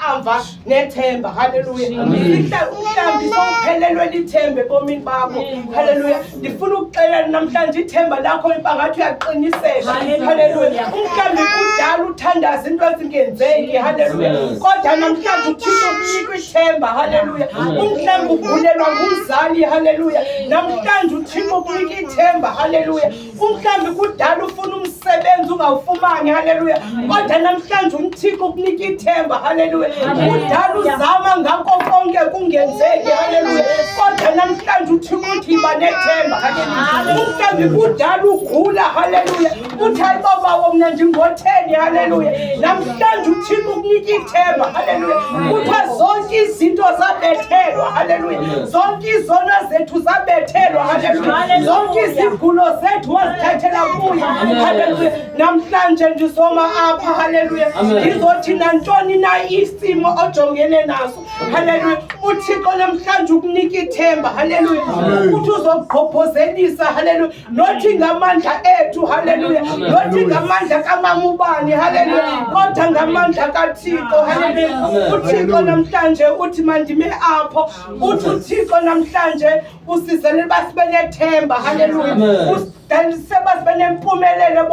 Ikamva nethemba. Haleluya. Mhlawumbi sowuphelelwe lithemba ebomini bakho. Haleluya. Ndifuna ukuxelela namhlanje, ithemba lakho iba ngathi uyaqiniseka. Haleluya. Umhlawumbi kudala uthandaza into ezingenzeki. Haleluya. Kodwa namhlanje uThixo ukunika ithemba. Haleluya. Umhlawumbi ugulelwa ngumzali. Haleluya. Namhlanje uThixo ukunika ithemba. Haleluya. Umhlawumbi kudala ufuna umsebenzi, ungawufumani. Haleluya. Kodwa namhlanje umThixo ukunika ithemba. Haleluya. Kudala uzama ngako konke, kungenzeki. Haleluya. Kodwa namhlanje uThixo uthi yiba nethemba. Haleluya. Umhlawumbi kudala ugula. Haleluya. Uthi, "Hayi babawo, mna ndingotheni?" Haleluya. Namhlanje uThixo ukunika ithemba. Haleluya. Kuthiwa zonke izinto zabethelwa. Haleluya. Zonke izono zethu zabethelwa. Haleluya. Zonke izigulo zethu wazithathela kuye. Haleluya. Namhlanje ndizoma apha, haleluya, ndizothi nantoni na isimo ojongene naso, haleluya, uThixo namhlanje ukunika ithemba. Haleluya. Ukuthi uzokugqobhozelisa. Haleluya. Nothi ngamandla ethu, haleluya, nothi ngamandla kamama ubani, haleluya, kodwa ngamandla kaThixo. Haleluya. UThixo namhlanje uthi mandime apho. Uthi uThixo namhlanje usizelela uba sibe nethemba. Haleluya. Usidalise uba sibe nempumelelo.